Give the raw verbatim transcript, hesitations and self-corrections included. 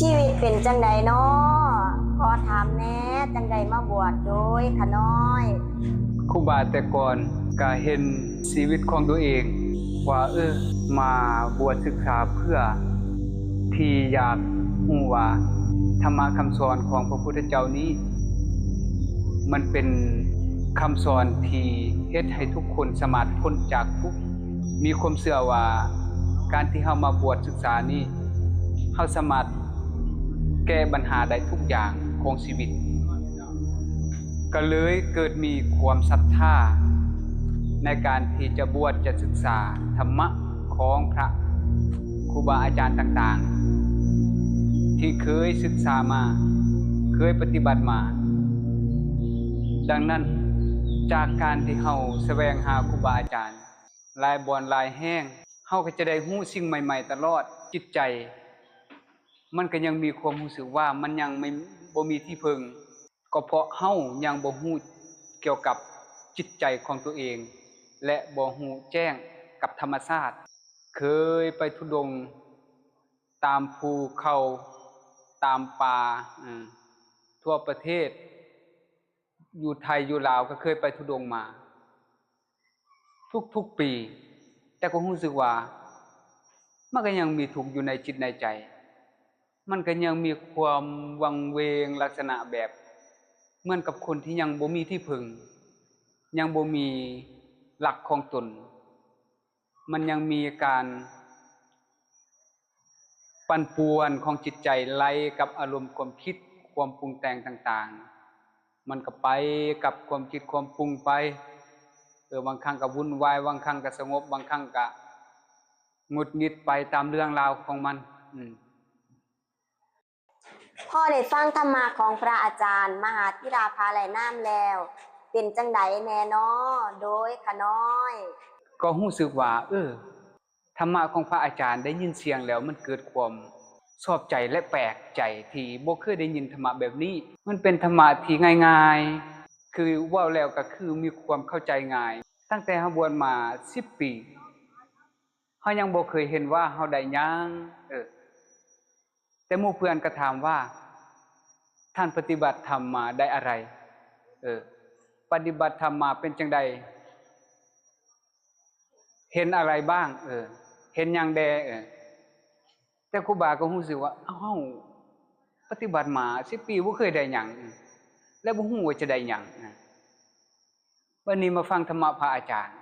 ชีวิตเป็นจังใดน้อ ขอถามแหน่ จังใดมาบวชโดยขะน้อย ครูบาแต่ก่อนก็เห็นชีวิตของตัวเอง ว่าเออมาบวชศึกษาเพื่อที่อยากรู้ว่าธรรมะคำสอนของพระพุทธเจ้านี้ มันเป็นคำสอนที่เฮ็ดให้ทุกคนสามารถพ้นจากทุกข์ มีความเชื่อว่าการที่เฮามาบวชศึกษานี้ เฮาสามารถแก้ปัญหาได้ทุกอย่างของชีวิต ก็เลยเกิดมีความศรัทธา ในการที่จะบวชจะศึกษาธรรมะของพระครูบาอาจารย์ต่างๆ ที่เคยศึกษามา เคยปฏิบัติมา ดังนั้นจากการที่เฮาแสวงหาครูบาอาจารย์ หลายบ่อนหลายแห่ง เฮาก็จะได้รู้สิ่งใหม่ๆตลอด จิตใจ มันก็ยังมีความรู้สึกว่ามันยังไม่ บ่มีที่พึ่ง ก็เพราะเฮายังบ่รู้เกี่ยวกับจิตใจของตัวเอง และบ่รู้แจ้งกับธรรมชาติ เคยไปธุดงค์ตามภูเขา ตามป่า อืม ทั่วประเทศ อยู่ไทยอยู่ลาวก็เคยไปธุดงค์มา ทุกๆปี แต่ก็รู้สึกว่า มันก็ยังมีทุกข์อยู่ในจิตในใจ มันก็ยังมีความวังเวงลักษณะแบบ เหมือนกับคนที่ยังบ่มีที่พึ่ง ยังบ่มีหลักของตน มันยังมีการปั่นป่วนของจิตใจไหลกับอารมณ์ความคิด ความปรุงแต่งต่างๆ มันก็ไปกับความคิดความปรุงไป เออ บางครั้งก็วุ่นวาย บางครั้งก็สงบ บางครั้งก็หงุดหงิดไปตามเรื่องราวของมัน อืม พ่อได้ฟังธรรมะของพระอาจารย์มหาธิราภาไหลนามแล้ว เป็นจังใดแหน่น้อ โดยขะน้อย ก็รู้สึกว่า เออ ธรรมะของพระอาจารย์ได้ยินเสียงแล้วมันเกิดความชอบใจและแปลกใจที่บ่เคยได้ยินธรรมะแบบนี้ มันเป็นธรรมะที่ง่ายๆ คือเว้าแล้วก็คือมีความเข้าใจง่าย ตั้งแต่เฮาบวชมาสิบปี เฮายังบ่เคยเห็นว่าเฮาได้หยัง เออ แต่หมู่เพื่อนก็ถามว่า ท่านปฏิบัติธรรมมาได้อะไร เออ ปฏิบัติธรรมมาเป็นจังใด เห็นอะไรบ้าง เออ เห็นหยังแด่ เออ แต่ครูบาก็รู้สึกว่า เอ้า ปฏิบัติมาสิบปีบ่เคยได้หยัง และบ่ฮู้ว่าจะได้หยัง บัดนี้มาฟังธรรมะพระอาจารย์